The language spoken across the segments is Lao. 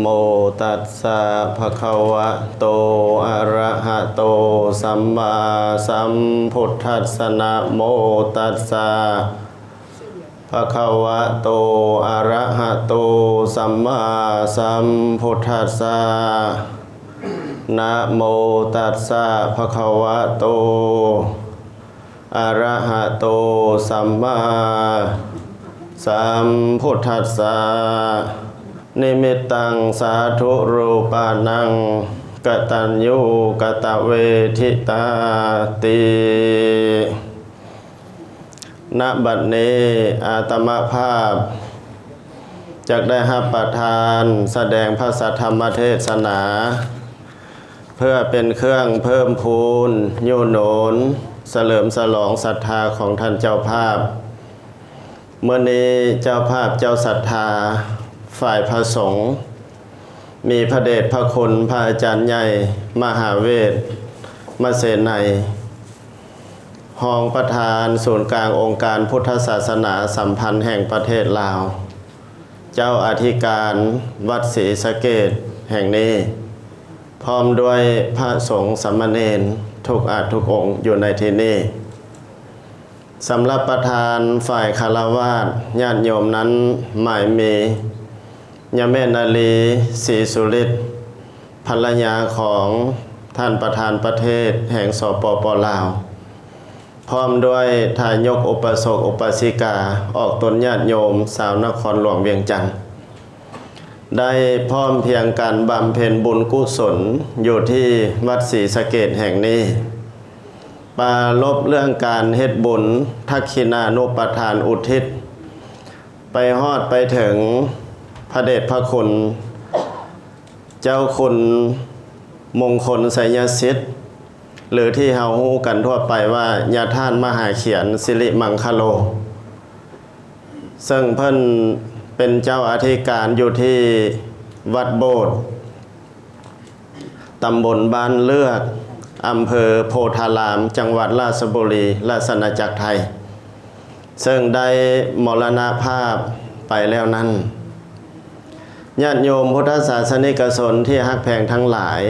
โมตัสสะ ภะคะวะโต อะระหะโต สัมมาสัมพุทธัสสะ นะโมตัสสะ ภะคะวะโต อะระหะโต สัมมาสัมพุทธัสสะ นะโมตัสสะ ภะคะวะโต อะระหะโต สัมมาสัมพุทธัสสะ นิมิตตัง สาธุรูปานัง กตัญญูกตเวทิตาติ ณ บัดนี้อาตมาภาพจักได้รับประทานแสดงพระสัทธรรมเทศนา เพื่อเป็นเครื่องเพิ่มพูน ยูนหนุน เสริมสลองศรัทธาของท่านเจ้าภาพ มื้อนี้เจ้าภาพเจ้าศรัทธาฝ่ายพระสงฆ์ มีพระเดชพระคุณพระอาจารย์ใหญ่ มหาเวท มเสนัย รองประธานศูนย์กลางองค์การพุทธศาสนาสัมพันธ์แห่งประเทศลาว เจ้าอธิการวัดศรีสะเกษแห่งนี้ พร้อมด้วยพระสงฆ์สามเณรทุกอาสทุกองค์อยู่ในที่นี้ สำหรับประธานฝ่ายฆราวาสญาติโยมนั้น หมายมี ยาแม่นาลี ศรีสุฤทธิ์ ภรรยาของท่านประธานประเทศแห่ง สปป ลาว พร้อมด้วยทายกอุปาสกอุปาสิกา ออกตนญาติโยม ชาวนครหลวงเวียงจันทน์ ได้พร้อมเพรียงกันบำเพ็ญบุญกุศลอยู่ที่วัดศรีสะเกษแห่งนี้ ปรารภเรื่องการเฮ็ดบุญทักขิณานุปทานอุทิศ ไปฮอดไปถึงพระเดชพระคุณ เจ้าคุณมงคลไสยสิทธิ์ หรือที่เฮาฮู้กันทั่วไปว่า ญาท่านมหาเขียน สิริมังคโล ซึ่งเพิ่นเป็นเจ้าอธิการอยู่ที่วัดโบสถ์ ตำบลบ้านเลือก อำเภอโพธาราม จังหวัดราชบุรี ราชอาณาจักรไทย ซึ่งได้มรณภาพไปแล้วนั้น ญาติโยมพุทธศาสนิกชนที่ฮักแพงทั้งหลาย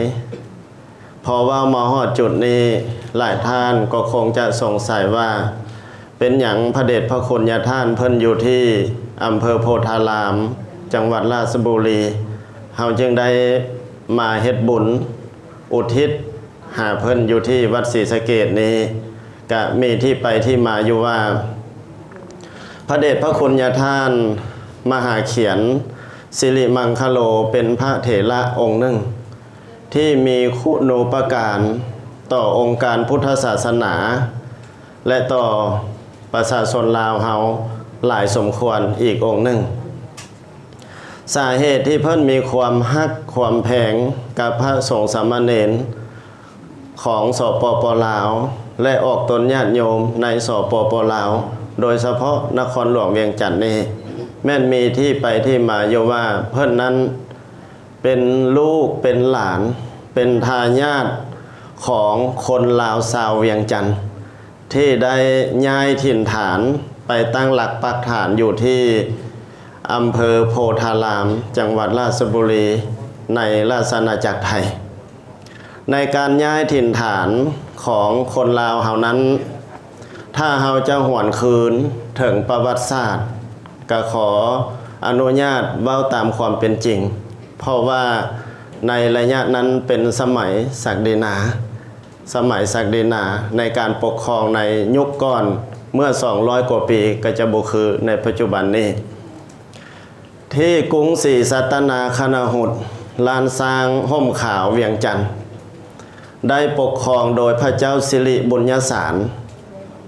พอเว้ามาฮอดจุดนี้ หลายท่านก็คงจะสงสัยว่า เป็นหยังพระเดชพระคุณญาท่านเพิ่นอยู่ที่อำเภอโพธาราม จังหวัดราชบุรี เฮาจึงได้มาเฮ็ดบุญอุทิศหาเพิ่นอยู่ที่วัดศรีสะเกษนี้ กะมีที่ไปที่มาอยู่ว่า พระเดชพระคุณญาท่านมหาเขียน สิริมังคโล เป็นพระเถระองค์หนึ่ง ที่มีคุณูปการต่อองค์การพุทธศาสนา และต่อประชาชนลาวเฮาหลายสมควรอีกองค์หนึ่ง สาเหตุที่เพิ่นมีความฮักความแพงกับพระสงฆ์สามเณรของ สปป ลาว และออกตนญาติโยมใน สปป ลาว โดยเฉพาะนครหลวงเวียงจันทน์นี้ แม่นมีที่ไปที่มาอยู่ว่าเพิ่นนั้น เป็นลูกเป็นหลาน เป็นทายาทของคนลาวชาวเวียงจันทน์ ที่ได้ย้ายถิ่นฐานไปตั้งหลักปักฐานอยู่ที่อำเภอโพธาราม จังหวัดราชบุรี ในราชอาณาจักรไทย ในการย้ายถิ่นฐานของคนลาวเฮานั้น ถ้าเฮาจะหวนคืนถึงประวัติศาสตร์ ก็ขออนุญาตเว้าตามความเป็นจริง เพราะว่าในระยะนั้นเป็นสมัยศักดินา สมัยศักดินาในการปกครองในยุคก่อนเมื่อสองร้อยกว่าปี ก็จะบ่คือในปัจจุบันนี้ ที่กรุงศรีสัตนาคณหุต ลานช้างฮ่มขาวเวียงจันทน์ ได้ปกครองโดยพระเจ้าสิริบุญญสาร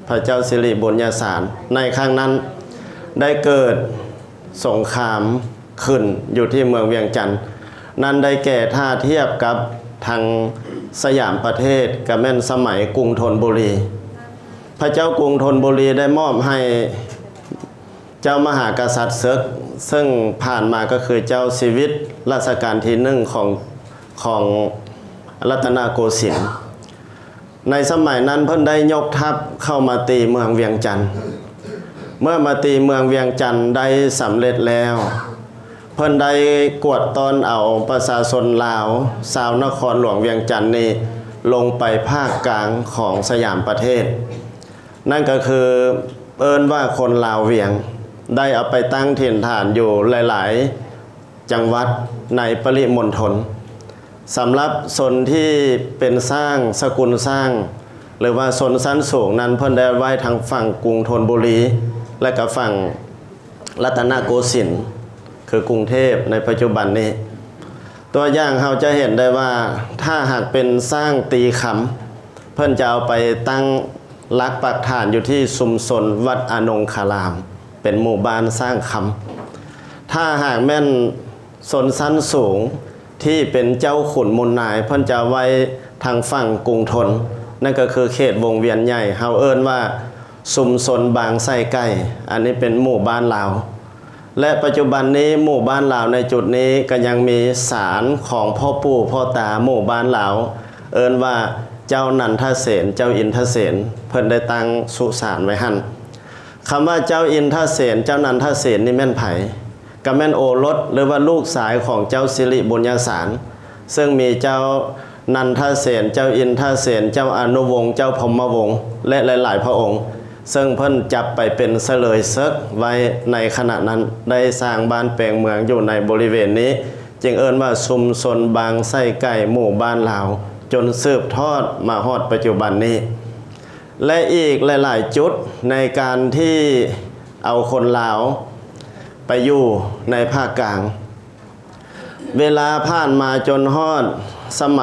พระเจ้าสิริบุญญสาร ในครั้งนั้นได้เกิดสงครามขึ้นอยู่ที่เมืองเวียงจันทน์ นั่นได้แก่ถ้าเทียบกับทางสยามประเทศ ก็แม่นสมัยกรุงธนบุรี พระเจ้ากรุงธนบุรีได้มอบให้ เจ้ามหากษัตริย์เสิก ซึ่งผ่านมาก็คือเจ้าชีวิตรัชกาลที่หนึ่งของ ของรัตนโกสินทร์ ในสมัยนั้นเพิ่นได้ยกทัพเข้ามาตีเมืองเวียงจันทน์ เมื่อมาตีเมืองเวียงจันทน์ได้สำเร็จแล้ว ເພິ່ນໄດ້ກວດຕ້ອນເອົາປະຊາຊົນລາວ ຊາວນະຄອນຫຼວງວຽງຈັນນີ້ ລົງໄປພາກກາງຂອງສະຫຍາມປະເທດ, ນັ້ນກໍຄືເອີ້ນວ່າຄົນລາວວຽງ ໄດ້ເອົາໄປຕັ້ງຖິ່ນຖານຢູ່ຫຼາຍໆ ຈັງຫວັດໃນປະລິມົນທົນ. ສຳລັບຊົນທີ່ເປັນຊ້າງ ສະກຸນຊ້າງ ຫຼືວ່າຊົນຊັ້ນສູງນັ້ນ ເພິ່ນໄດ້ໄວ້ທາງຝັ່ງກຸງທົນບູລີ ແລະກະຝັ່ງລັດຕະນະໂກສິນ ຄືກຸງເທບໃນປັດຈຸບັນນີ້. ຕົວຢ່າງເຮົາຈະເຫັນໄດ້ວ່າ ຖ້າຫາກເປັນຊ້າງຕີຄຳ ເພິ່ນຈະເອົາໄປຕັ້ງຫຼັກປັກຖານຢູ່ທີ່ຊຸມຊົນວັດອານົງຄາລາມ ເປັນໝູ່ບ້ານຊ້າງຄຳ. ຖ້າຫາກແມ່ນຊົນຊັ້ນສູງທີ່ເປັນເຈົ້າຂຸນມູນນາຍ ເພິ່ນຈະໄວ້ທາງຝັ່ງກຸງທົນ ນັ້ນກໍຄືເຂດວົງວຽນໃຫຍ່ ເຮົາເອີ້ນວ່າຊຸມຊົນບາງໄສ້ໄກ່, ອັນນີ້ເປັນໝູ່ບ້ານລາວ. ແລະ ປັດຈຸບັນນີ້ໝູ່ບ້ານລາວໃນຈຸດນີ້ກໍຍັງມີສານຂອງພໍ່ປູ່ພໍ່ຕາໝູ່ບ້ານລາວ ເອີ້ນວ່າເຈົ້ານັນທະເສນ ເຈົ້າອິນທະເສນ ເພິ່ນໄດ້ຕັ້ງສຸສານໄວ້ຫັ້ນ. ຄຳວ່າເຈົ້າອິນທະເສນ ເຈົ້ານັນທະເສນນີ້ແມ່ນໃຜ? ກໍແມ່ນໂອລົດ ຫຼືວ່າລູກຊາຍຂອງເຈົ້າສິລິບຸນຍະສານ ເຊິ່ງມີເຈົ້ານັນທະເສນ ເຈົ້າອິນທະເສນ ເຈົ້າອະນຸວົງ ເຈົ້າພົມມະວົງ ແລະ ຫຼາຍໆພະອົງ ເຊິ່ງເພິ່ນຈັບໄປເປັນສະເຫຼີຍເສິກໄວ້ໃນຂະນະນັ້ນ ໄດ້ສ້າງບ້ານແປງເມືອງຢູ່ໃນບໍລິເວນນີ້ ຈຶ່ງເອີ້ນວ່າຊຸມຊົນບາງໄສ້ໄກ່ ໝູ່ບ້ານລາວ ຈົນສືບທອດມາຮອດປັດຈຸບັນນີ້. ແລະ ອີກຫຼາຍໆຈຸດໃນການທີ່ເອົາຄົນລາວໄປຢູ່ໃນພາກກາງ. ເວລາຜ່ານມາຈົນຮອດສະໄໝ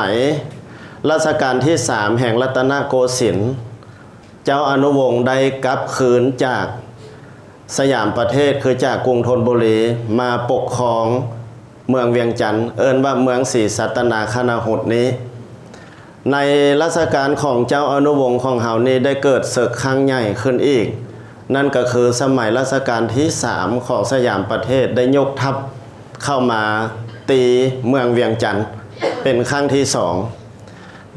ລັດຊະການທີສາມແຫ່ງລັດຕະນະໂກສິນ, ເຈົ້າອະນຸວົງໄດ້ກັບຄືນຈາກສະຫຍາມປະເທດ ຄືຈາກກຸງທົນບູລີ ມາປົກຄອງເມືອງວຽງຈັນ, ເອີ້ນວ່າເມືອງສີສັດຕະນາຄະນະຫຸດນີ້. ໃນລັດຊະການຂອງເຈົ້າອະນຸວົງຂອງເຮົານີ້ ໄດ້ເກີດເສິກຄັ້ງໃຫຍ່ຂຶ້ນອີກ, ນັ້ນກໍຄືສະໄໝລັດຊະການທີສາມຂອງສະຫຍາມປະເທດ ໄດ້ຍົກທັບເຂົ້າມາຕີເມືອງວຽງຈັນເປັນຄັ້ງທີສອງ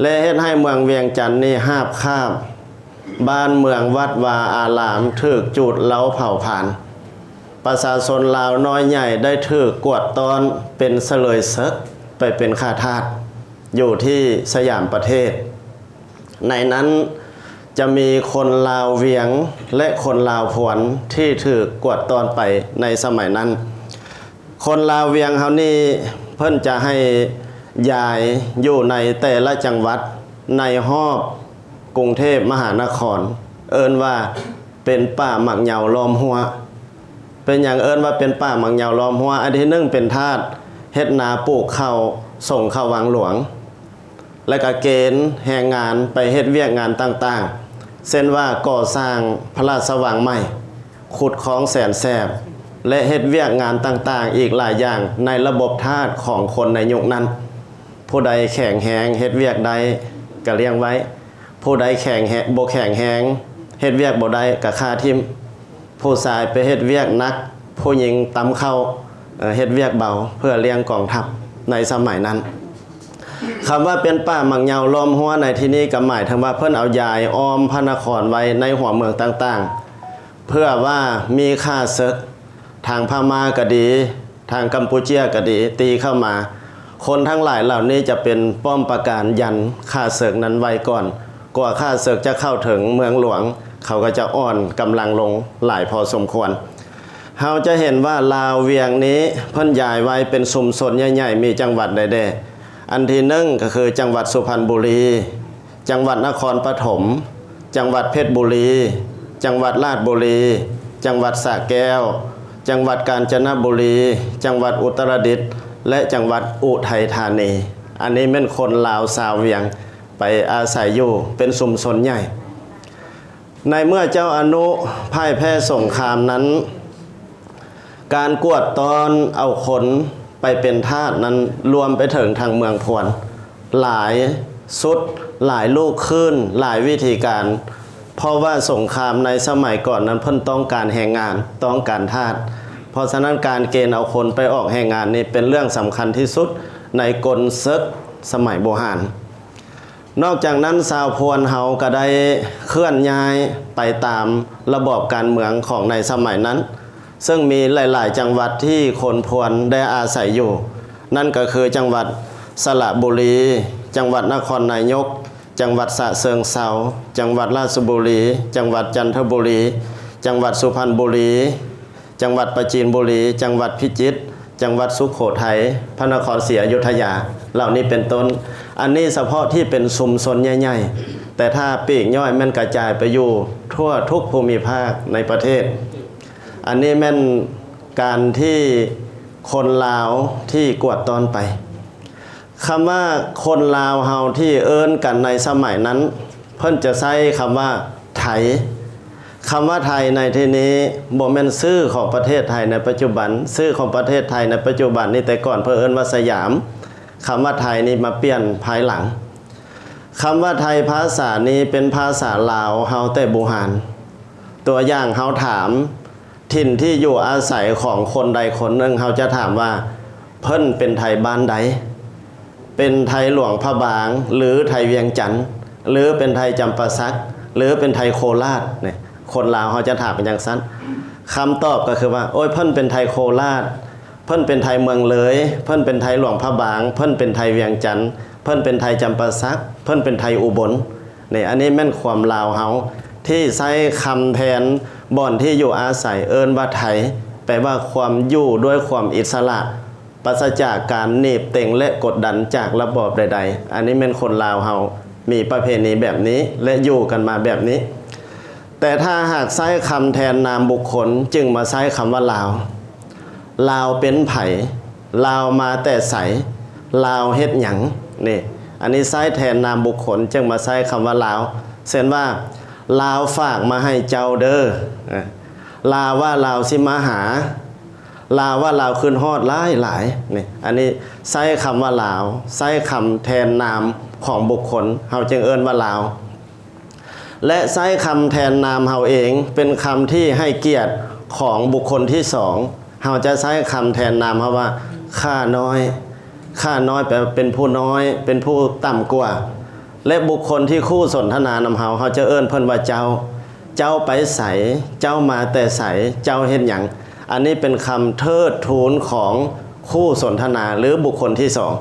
ແລະ ເຮັດໃຫ້ເມືອງວຽງຈັນນີ້ຮາບຄາບ, ບ້ານເມືອງວັດວາອາລາມຖືກຈູດເລົາເຜົາຜານ, ປະຊາຊົນລາວນ້ອຍໃຫຍ່ໄດ້ຖືກກວດຕ້ອນເປັນສະເຫຼີຍເສິກໄປເປັນຂ້າທາດ ຢູ່ທີ່ສະຫຍາມປະເທດ. ໃນນັ້ນຈະມີຄົນລາວວຽງ ແລະ ຄົນລາວພວນທີ່ຖືກກວດຕ້ອນໄປໃນສະໄໝນັ້ນ. ຄົນລາວວຽງເຮົານີ້ ເພິ່ນຈະໃຫ້ຢາຍຢູ່ໃນແຕ່ລະຈັງຫວັດໃນຮອບກຸງເທບມະຫານະຄອນ, ເອີ້ນວ່າເປັນປ່າໝາກເຍົາລ້ອມຮົ້ວ. ເປັນຫຍັງເອີ້ນວ່າເປັນປ່າໝາກເຍົາລ້ອມຮົ້ວ? ອັນທີໜຶ່ງເປັນທາດເຮັດນາປູກເຂົ້າ ສົ່ງເຂົ້າວັງຫຼວງ ແລະກະເກນແຮງງານໄປເຮັດວຽກງານຕ່າງໆ ເຊັ່ນວ່າກໍ່ສ້າງພະລາຊະວັງໃໝ່, ຂຸດຄອງແສນແສບ ແລະ ເຮັດວຽກງານຕ່າງໆອີກຫຼາຍຢ່າງໃນລະບົບທາດຂອງຄົນໃນຍຸກນັ້ນ. ຜູ້ໃດແຂງແຮງເຮັດວຽກໄດ້ກະລ້ຽງໄວ້, ຜູ້ໃດແຂງແຮງ ບໍ່ແຂງແຮງເຮັດວຽກບໍ່ໄດ້ກະຂ້າຖິ້ມ. ຜູ້ຊາຍໄປເຮັດວຽກໜັກ, ຜູ້ຍິງຕຳເຂົ້າ, ເອີ່ ເຮັດວຽກເບົາເພື່ອລ້ຽງກອງທັບໃນສະໄໝນັ້ນ. ຄຳວ່າເປັນປ່າໝາກເຍົາລ້ອມຮົ້ວໃນທີ່ນີ້ກໍໝາຍເຖິງວ່າເພິ່ນເອົາຢາຍອ້ອມພະນະຄອນໄວ້ໃນຫົວເມືອງຕ່າງໆ ເພື່ອວ່າມີຂ້າເສິກທາງພະມ້າກໍດີ, ທາງກຳປູເຈຍກໍດີ ຕີເຂົ້າມາ, ຄົນທັງຫຼາຍເຫຼົ່ານີ້ຈະເປັນປ້ອມປາການຢັນຂ້າເສິກນັ້ນໄວ້ກ່ອນ. ກວ່າຂ້າເສິກຈະເຂົ້າເຖິງເມືອງຫຼວງ, ເຂົາກໍຈະອ່ອນກຳລັງລົງຫຼາຍພໍສົມຄວນ. ເຮົາຈະເຫັນວ່າລາວວຽງນີ້ເພິ່ນຢາຍໄວ້ເປັນຊຸມຊົນໃຫຍ່ໆ ມີຈັງຫວັດໃດແດ່? ອັນທີໜຶ່ງກໍຄືຈັງຫວັດສຸພັນບູລີ, ຈັງຫວັດນະຄອນປະຖົມ, ຈັງຫວັດເພັດບູລີ, ຈັງຫວັດລາດບູລີ, ຈັງຫວັດສະແກ້ວ, ຈັງຫວັດການຈະນະບູລີ, ຈັງຫວັດອຸດຕະລະດິດ ແລະ ຈັງຫວັດອຸໄທທານີ. ອັນນີ້ແມ່ນຄົນລາວຊາວວຽງໄປອາໄສຢູ່ເປັນຊຸມຊົນໃຫຍ່. ໃນເມື່ອເຈົ້າອະນຸພ່າຍແພ້ສົງຄາມນັ້ນ, ການກວດຕ້ອນເອົາຄົນໄປເປັນທາດນັ້ນ ລວມໄປເຖິງທາງເມືອງພວນ ຫຼາຍຊຸດ, ຫຼາຍລູກຄື້ນ, ຫຼາຍວິທີການ, ເພາະວ່າສົງຄາມໃນສະໄໝກ່ອນນັ້ນເພິ່ນຕ້ອງການແຮງງານ, ຕ້ອງການທາດ. ເພາະສະນັ້ນການເກນເອົາຄົນໄປອອກແຮງງານນີ້ເປັນເລື່ອງສຳຄັນທີ່ສຸດໃນກົນເສິກສະໄໝບູຮານ. ນອກຈາກນັ້ນ ຊາວພວນເຮົາກໍໄດ້ເຄື່ອນຍ້າຍໄປຕາມລະບອບການເມືອງຂອງໃນສະໄໝນັ້ນ. ເຊິ່ງມີຫຼາຍໆຈັງຫວັດທີ່ຄົນພວນໄດ້ອາໄສຢູ່, ນັ້ນກໍຄືຈັງຫວັດສະຫຼະບູລີ, ຈັງຫວັດນະຄອນນາຍົກ, ຈັງຫວັດສະເຊີງເຊົາ, ຈັງຫວັດລາຊະບູລີ, ຈັງຫວັດຈັນທະບູລີ, ຈັງຫວັດສຸພັນບູລີ, ຈັງຫວັດປາຈີນບູລີ, ຈັງຫວັດພິຈິດ, ຈັງຫວັດສຸໂຂໄທ, ພະນະຄອນສີອະຍຸດທະຍາ ເຫຼົ່ານີ້ເປັນຕົ້ນ. ອັນນີ້ສະເພາະທີ່ເປັນຊຸມຊົນໃຫຍ່ໆ, ແຕ່ຖ້າປີກຍ່ອຍແມ່ນກະຈາຍໄປຢູ່ທົ່ວທຸກພູມິພາກໃນປະເທດ. ອັນນີ້ແມ່ນການທີ່ຄົນລາວທີ່ກວາດຕ້ອນໄປ. ຄຳວ່າຄົນລາວເຮົາທີ່ເອີ້ນກັນໃນສະໄໝນັ້ນ ເພິ່ນຈະໃຊ້ຄຳວ່າໄທ. ຄຳວ່າໄທໃນທີ່ນີ້ບໍ່ແມ່ນຊື່ຂອງປະເທດໄທໃນປັດຈຸບັນ. ຊື່ຂອງປະເທດໄທໃນປັດຈຸບັນນີ້ ແຕ່ກ່ອນເພິ່ນເອີ້ນວ່າສະຫຍາມ. ຄຳວ່າໄທນີ້ມາປ່ຽນພາຍຫຼັງ. ຄຳວ່າໄທພາສານີ້ເປັນພາສາລາວເຮົາແຕ່ບູຮານ. ຕົວຢ່າງເຮົາຖາມ ຖິ່ນທີ່ຢູ່ອາໄສຂອງຄົນໃດຄົນໜຶ່ງ, ເຮົາຈະຖາມວ່າ ເພິ່ນເປັນໄທບ້ານໃດ? ເປັນໄທຫຼວງພະບາງ ຫຼື ໄທວຽງຈັນ ຫຼື ເປັນໄທຈຳປາສັກ ຫຼື ເປັນໄທໂຄລາດ? ນີ້ ຄົນລາວເຮົາຈະຖາມກັນຈັ່ງຊັ້ນ. ຄຳຕອບກໍຄືວ່າ ໂອ້ຍ ເພິ່ນເປັນໄທໂຄລາດ, ເພິ່ນເປັນໄທເມືອງເລີຍ, ເພິ່ນເປັນໄທຫຼວງພະບາງ, ເພິ່ນເປັນໄທວຽງຈັນ, ເພິ່ນເປັນໄທຈຳປາສັກ, ເພິ່ນເປັນໄທອຸບົນ. ນີ້ ອັນນີ້ແມ່ນຄວາມລາວເຮົາທີ່ໃຊ້ຄຳແທນບ່ອນທີ່ຢູ່ອາໄສ ເອີ້ນວ່າໄທ, ແປວ່າຄວາມຢູ່ດ້ວຍຄວາມອິດສະຫຼະ, ປາສະຈາກການໜີບເຕັງ ແລະ ກົດດັນຈາກລະບອບໃດໆ. ອັນນີ້ແມ່ນຄົນລາວເຮົາມີປະເພນີແບບນີ້ ແລະ ຢູ່ກັນມາແບບນີ້. ແຕ່ຖ້າຫາກໃຊ້ຄຳແທນນາມບຸກຄົນ ຈຶ່ງມາໃຊ້ຄຳວ່າລາວ. ລາວເປັນໃຜ? ລາວມາແຕ່ໃສ? ລາວເຮັດຫຍັງ? ນີ້ ອັນນີ້ໃຊ້ແທນນາມບຸກຄົນ ຈຶ່ງມາໃຊ້ຄຳວ່າລາວ. ເຊັ່ນວ່າ ລາວຝາກມາໃຫ້ເຈົ້າເດີ. ລາວວ່າລາວຊິມາຫາ. ລາວວ່າລາວຄິດຮອດຫຼາຍໆ. ນີ້ ອັນນີ້ໃຊ້ຄຳວ່າລາວ, ໃຊ້ຄຳແທນນາມຂອງບຸກຄົນ, ເຮົາຈຶ່ງເອີ້ນວ່າລາວ. ແລະ ໃຊ້ຄຳແທນນາມເຮົາເອງ ເປັນຄຳທີ່ໃຫ້ກຽດຂອງບຸກຄົນທີສອງ. ເຮົາຈະໃຊ້ຄຳແທນນາມເຮົາວ່າ ຂ້ານ້ອຍ. ຂ້ານ້ອຍແປວ່າເປັນຜູ້ນ້ອຍ, ເປັນຜູ້ຕ່ຳກວ່າ. ແລະ ບຸກຄົນທີ່ຄູ່ສົນທະນານຳເຮົາ, ເຮົາຈະເອີ້ນເພິ່ນວ່າເຈົ້າ. ເຈົ້າໄປໃສ? ເຈົ້າມາແຕ່ໃສ? ເຈົ້າເຮັດຫຍັງ? ອັນນີ້ເປັນຄຳເທີດທູນຂອງຄູ່ສົນທະນາ ຫຼື ບຸກຄົນທີສອງ.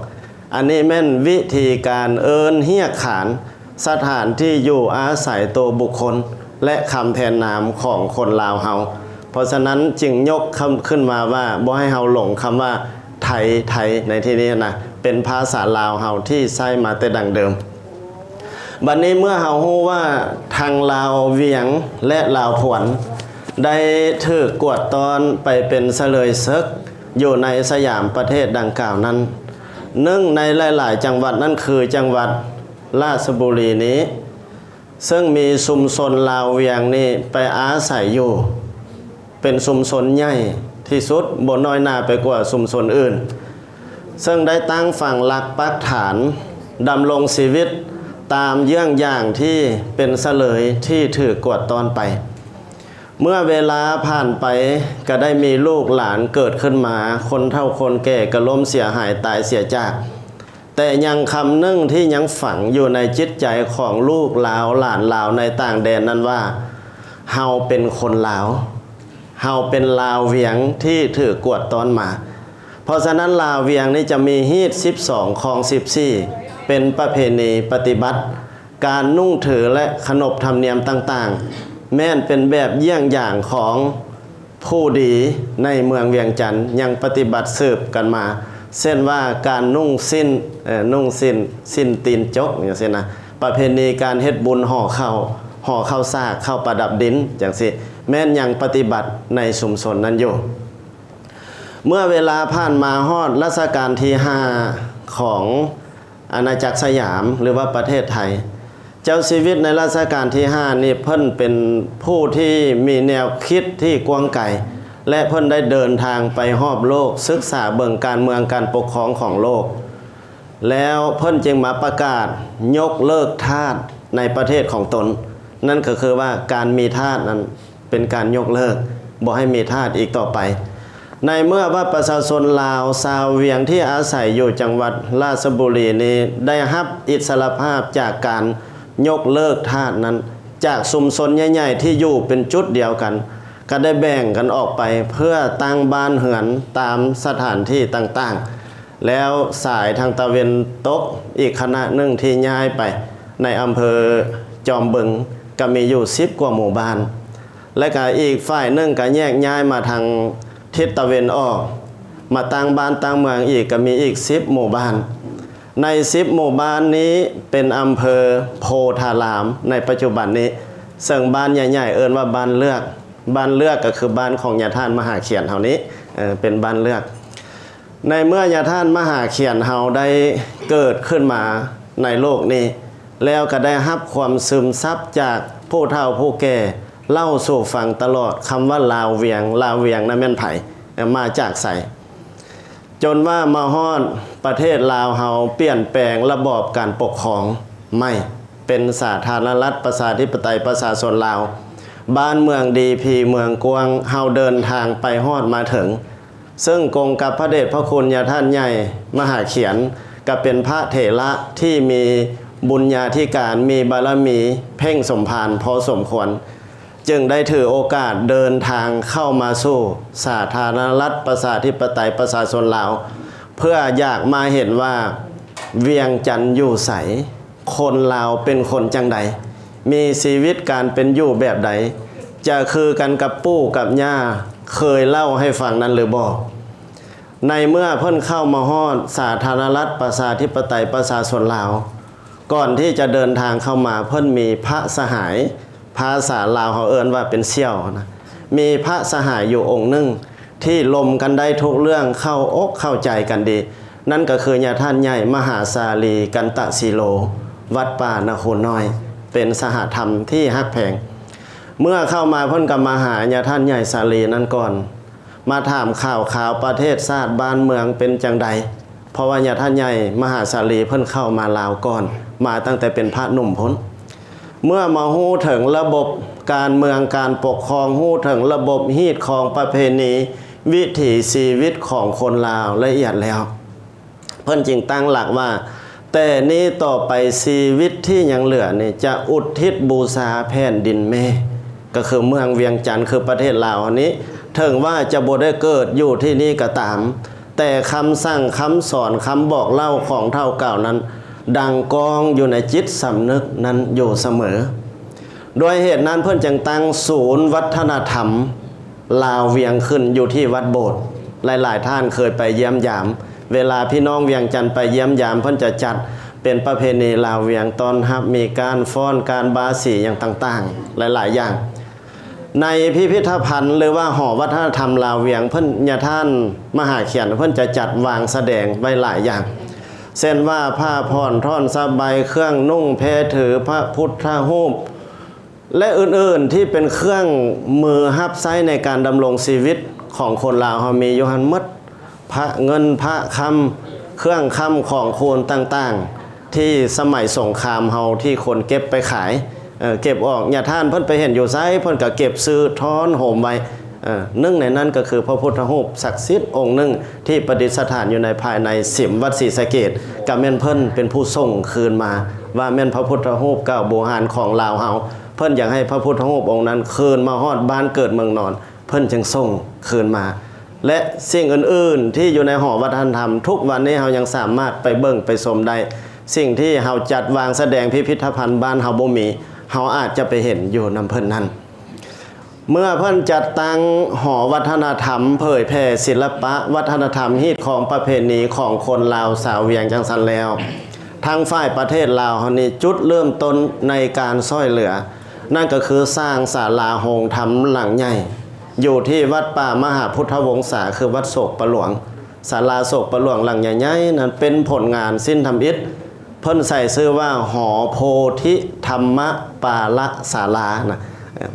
ອັນນີ້ແມ່ນວິທີການເອີ້ນຮຽກຂານ ສະຖານທີ່ຢູ່ອາໄສໂຕບຸກຄົນ ແລະ ຄຳແທນນາມຂອງຄົນລາວເຮົາ. ເພາະສະນັ້ນຈຶ່ງຍົກຄຳຂຶ້ນມາວ່າ ບໍ່ໃຫ້ເຮົາຫຼົງຄຳວ່າໄທ, ໄທໃນທີ່ນີ້ນະ ເປັນພາສາລາວເຮົາທີ່ໃຊ້ມາແຕ່ດັ້ງເດີມ. ບັດນີ້ເມື່ອເຮົາຮູ້ວ່າທັງລາວວຽງ ແລະ ລາວພວນ ໄດ້ຖືກກວາດຕ້ອນໄປເປັນສະເລີຍເສິກຢູ່ໃນສະຫຍາມປະເທດດັ່ງກ່າວນັ້ນ, ໜຶ່ງໃນຫຼາຍໆຈັງຫວັດນັ້ນຄືຈັງຫວັດລາຊະບູລີນີ້ ເຊິ່ງມີຊຸມຊົນລາວວຽງນີ້ໄປອາໄສຢູ່ ເປັນຊຸມຊົນໃຫຍ່ທີ່ສຸດ, ບໍ່ນ້ອຍໜ້າໄປກວ່າຊຸມຊົນອື່ນ, ເຊິ່ງໄດ້ຕັ້ງຝັງຫຼັກປັກຖານ ດຳລົງຊີວິດຕາມເຢື້ອງຢ່າງທີ່ເປັນສະເລີຍທີ່ຖືກກວາດຕ້ອນໄປ. ເມື່ອເວລາຜ່ານໄປ, ກໍໄດ້ມີລູກຫຼານເກີດຂຶ້ນມາ, ຄົນເຖົ້າຄົນແກ່ກໍລົ້ມເສຍຫາຍຕາຍເສຍຈາກ. ແຕ່ຍັງຄຳໜຶ່ງທີ່ຍັງຝັງຢູ່ໃນຈິດໃຈຂອງລູກລາວຫຼານລາວໃນຕ່າງແດນນັ້ນວ່າ ເຮົາເປັນຄົນລາວ, ເຮົາເປັນລາວວຽງທີ່ຖືກກວດຕ້ອນມາ. ເພາະສະນັ້ນລາວວຽງນີ້ຈະມີຮີດສິບສອງ ຄອງສິບສີ່ ເປັນປະເພນີປະຕິບັດ, ການນຸ່ງຖື ແລະ ຂະໜົບທຳນຽມຕ່າງໆ ແມ່ນເປັນແບບເຢ້ຽງຢ່າງຂອງ ຜູ້ດີໃນເມືອງວຽງຈັນຍັງປະຕິບັດສືບກັນມາ, ເຊັ່ນວ່າການນຸ່ງສິ້ນ, ເອີ, ນຸ່ງສິ້ນ, ສິ້ນຕີນຈົກ ຈັ່ງຊີ້ນະ, ປະເພນີການເຮັດບຸນຫໍ່ເຂົ້າ, ຫໍ່ເຂົ້າສາກ, ເຂົ້າປະດັບດິນ ຈັ່ງຊີ້, ແມ່ນຍັງປະຕິບັດໃນຊຸມຊົນນັ້ນຢູ່. ເມື່ອເວລາຜ່ານມາຮອດລັດຊະການທີຫ້າຂອງ ອານາຈັກສະຫຍາມ ຫຼືວ່າປະເທດໄທ. ເຈົ້າຊີວິດໃນລັດຊະການທີຫ້ານີ້ ເພິ່ນເປັນຜູ້ທີ່ມີແນວຄິດທີ່ກວ້າງໄກ ແລະ ເພິ່ນໄດ້ເດີນທາງໄປຮອບໂລກ, ສຶກສາເບິ່ງການເມືອງການປົກຄອງຂອງໂລກ, ແລ້ວເພິ່ນຈຶ່ງມາປະກາດຍົກເລີກທາດໃນປະເທດຂອງຕົນ. ນັ້ນກໍຄືວ່າການມີທາດນັ້ນ ເປັນການຍົກເລີກ, ບໍ່ໃຫ້ມີທາດອີກຕໍ່ໄປ. ໃນເມື່ອວ່າປະຊາຊົນລາວຊາວວຽງທີ່ອາໄສຢູ່ຈັງຫວັດລາຊະບູລີນີ້ ໄດ້ຮັບອິດສະຫຼະພາບຈາກການຍົກເລີກທາດນັ້ນ, ຈາກຊຸມຊົນໃຫຍ່ໆທີ່ຢູ່ເປັນຈຸດດຽວກັນ, ກໍໄດ້ແບ່ງກັນອອກໄປເພື່ອຕັ້ງບ້ານເຮືອນຕາມສະຖານທີ່ຕ່າງໆ ແລ້ວສາຍທາງຕາເວັນຕົກອີກຄະນະໜຶ່ງທີ່ຍ້າຍໄປໃນອຳເພີຈອມບຶງ ກໍມີຢູ່ສິບກວ່າໝູ່ບ້ານ ແລະກະອີກຝ່າຍໜຶ່ງກໍແຍກຍ້າຍມາທາງທິດຕາເວັນອອກ ມາຕັ້ງບ້ານຕັ້ງເມືອງອີກ ກໍມີອີກສິບໝູ່ບ້ານ. ໃນສິບໝູ່ບ້ານນີ້ເປັນອຳເພີໂພທາລາມໃນປັດຈຸບັນນີ້ ເຊິ່ງບ້ານໃຫຍ່ໆເອີ້ນວ່າບ້ານເລືອກ ບ້ານເລືອກກໍຄືບ້ານຂອງຍາທ່ານມະຫາຂຽນເຮົານີ້ ເອີ ເປັນບ້ານເລືອກ. ໃນເມື່ອຍາທ່ານມະຫາຂຽນເຮົາໄດ້ເກີດຂຶ້ນມາໃນໂລກນີ້ ແລ້ວກໍໄດ້ຮັບຄວາມຊຶມຊັບຈາກຜູ້ເຖົ້າຜູ້ແກ່ເລົ່າສູ່ຟັງຕະຫຼອດ ຄຳວ່າລາວວຽງ ລາວວຽງນັ້ນແມ່ນໃຜ ເອີ ມາຈາກໃສ ຈົນວ່າມາຮອດປະເທດລາວເຮົາປ່ຽນແປງລະບອບການປົກຄອງໃໝ່ ເປັນສາທາລະນະລັດປະຊາທິປະໄຕປະຊາຊົນລາວ ບ້ານເມືອງດີ ພີເມືອງກວ້າງ ເຮົາເດີນທາງໄປຮອດມາເຖິງ ເຊິ່ງກົງກັບພະເດດພະຄຸນຍາທ່ານໃຫຍ່ມະຫາຂຽນ ກໍເປັນພະເຖລະທີ່ມີບຸນຍາທິການ ມີບາລະມີເພັ່ງສົມພານພໍສົມຄວນ ຈຶ່ງໄດ້ຖືໂອກາດເດີນທາງເຂົ້າມາສູ່ສາທາລະນະລັດປະຊາທິປະໄຕປະຊາຊົນລາວ ເພື່ອຢາກມາເຫັນວ່າວຽງຈັນຢູ່ໃສ ຄົນລາວເປັນຄົນຈັ່ງໃດ ມີຊີວິດການເປັນຢູ່ແບບໃດ ຈະຄືກັນກັບປູ່ກັບຍ່າເຄີຍເລົ່າໃຫ້ຟັງນັ້ນຫຼືບໍ່. ໃນເມື່ອເພິ່ນເຂົ້າມາຮອດສາທາລະນະລັດປະຊາທິປະໄຕປະຊາຊົນລາວ ກ່ອນທີ່ຈະເດີນທາງເຂົ້າມາ ເພິ່ນມີພະສະຫາຍ ພາສາລາວເຮົາເອີ້ນວ່າເປັນສ່ຽວນະ ມີພະສະຫາຍຢູ່ອົງໜຶ່ງ ທີ່ລົມກັນໄດ້ທຸກເລື່ອງ ເຂົ້າອົກເຂົ້າໃຈກັນດີ ນັ້ນກໍຄືຍາທ່ານໃຫຍ່ມະຫາສາລີ ກັນຕະສີໂລ ວັດປ່ານະຄູນນ້ອຍ ເປັນສະຫະທຳທີ່ຮັກແພງ. ເມື່ອເຂົ້າມາເພິ່ນກໍມາຫາຍາທ່ານໃຫຍ່ສາລີນັ້ນກ່ອນ ມາຖາມຂ່າວຄາວປະເທດຊາດບ້ານເມືອງເປັນຈັ່ງໃດ ເພາະວ່າຍາທ່ານໃຫຍ່ມະຫາສາລີເພິ່ນເຂົ້າມາລາວກ່ອນ ມາຕັ້ງແຕ່ເປັນພະໜຸ່ມພຸ້ນ. ເມື່ອມາຮູ້ເຖິງລະບົບການເມືອງການປົກຄອງ ຮູ້ເຖິງລະບົບຮີດຄອງປະເພນີ ວິຖີຊີວິດຂອງຄົນລາວລະອຽດແລ້ວ ເພິ່ນຈຶ່ງຕັ້ງຫຼັກວ່າ ແຕ່ນີ້ຕໍ່ໄປຊີວິດທີ່ຍັງເຫຼືອນີ້ຈະອຸທິດບູຊາແຜ່ນດິນແມ່ ກໍຄືເມືອງວຽງຈັນ ຄືປະເທດລາວເຮົານີ້ ເຖິງວ່າຈະບໍ່ໄດ້ເກີດຢູ່ທີ່ນີ້ກໍຕາມ ແຕ່ຄຳສັ່ງຄຳສອນຄຳບອກເລົ່າຂອງເຖົ້າເກົ່ານັ້ນ ດັງກ້ອງຢູ່ໃນຈິດສຳນຶກນັ້ນຢູ່ສະເໝີ. ດ້ວຍເຫດນັ້ນເພິ່ນຈຶ່ງຕັ້ງສູນວັດທະນະທຳລາວວຽງຂຶ້ນຢູ່ທີ່ວັດໂບດ. ຫຼາຍໆທ່ານເຄີຍໄປຢ້ຽມຢາມ ເວລາພີ່ນ້ອງວຽງຈັນໄປຢ້ຽມຢາມ ເພິ່ນຈະຈັດເປັນປະເພນີລາວວຽງຕ້ອນຮັບ ມີການຟ້ອນ ການບາສີຫຍັງຕ່າງໆ ຫຼາຍໆຢ່າງ. ໃນພິພິທະພັນ ຫຼືວ່າຫໍວັດທະນະທຳລາວວຽງ ເພິ່ນ ຍາທ່ານມະຫາຂຽນ ເພິ່ນຈະຈັດວາງສະແດງໄວ້ຫຼາຍຢ່າງ ເຊັ່ນວ່າ ຜ້າຜ່ອນ ທ່ອນສະໄບ ເຄື່ອງນຸ່ງ ແພຖື ພະພຸດທະຮູບ ແລະ ອື່ນໆ ທີ່ເປັນເຄື່ອງມືຮັບໃຊ້ໃນການດຳລົງຊີວິດຂອງຄົນລາວເຮົາມີຢູ່ຫັ້ນໝົດ ພະເງິນ ພະຄຳ ເຄື່ອງຄ້ຳຂອງຄູນຕ່າງໆ ທີ່ສະໄໝສົງຄາມເຮົາທີ່ຄົນເກັບໄປຂາຍ ເອີ ເກັບອອກ ຍາທ່ານເພິ່ນໄປເຫັນຢູ່ໃສ ເພິ່ນກໍເກັບຊື້ທ້ອນໂຮມໄວ້. ເອີ ໜຶ່ງໃນນັ້ນກໍຄືພະພຸດທະຮູບສັກສິດອົງໜຶ່ງ ທີ່ປະດິດສະຖານຢູ່ໃນພາຍໃນສິມວັດສີສະເກດ ກໍແມ່ນເພິ່ນເປັນຜູ້ສົ່ງຄືນມາ ວ່າແມ່ນພະພຸດທະຮູບເກົ່າບູຮານຂອງລາວເຮົາ ເພິ່ນຢາກໃຫ້ພະພຸດທະຮູບອົງນັ້ນຄືນມາຮອດບ້ານເກີດເມືອງນອນ ເພິ່ນຈຶ່ງສົ່ງຄືນມາ ແລະ ສິ່ງອື່ນໆທີ່ຢູ່ໃນຫໍວັດທະນະທຳ ທຸກວັນນີ້ເຮົາຍັງສາມາດໄປເບິ່ງໄປຊົມໄດ້. ສິ່ງທີ່ເຮົາຈັດວາງສະແດງພິພິທະພັນບ້ານເຮົາບໍ່ມີ ເຮົາອາດຈະໄປເຫັນຢູ່ນຳເພິ່ນນັ້ນ. ເມື່ອເພິ່ນຈັດຕັ້ງຫໍວັດທະນະທຳເຜີຍແຜ່ສິລະປະວັດທະນະທຳ ຮີດຄອງປະເພນີຂອງຄົນລາວຊາວວຽງຈັ່ງຊັ້ນແລ້ວ ທາງຝ່າຍປະເທດລາວເຮົານີ້ ຈຸດເລີ່ມຕົ້ນໃນການຊ່ອຍເຫຼືອ ນັ້ນກໍຄືສ້າງສາລາໂຮງທຳຫຼັງໃຫຍ່ ຢູ່ທີ່ວັດປ່າມະຫາພຸດທະວົງສາ ຄືວັດໂສກປະຫຼວງ. ສາລາໂສກປະຫຼວງຫຼັງໃຫຍ່ໆນັ້ນ ເປັນຜົນງານສິ້ນທຳອິດ ເພິ່ນໃສ່ຊື່ວ່າ ຫໍໂພທິທຳມະປາລະສາລານະ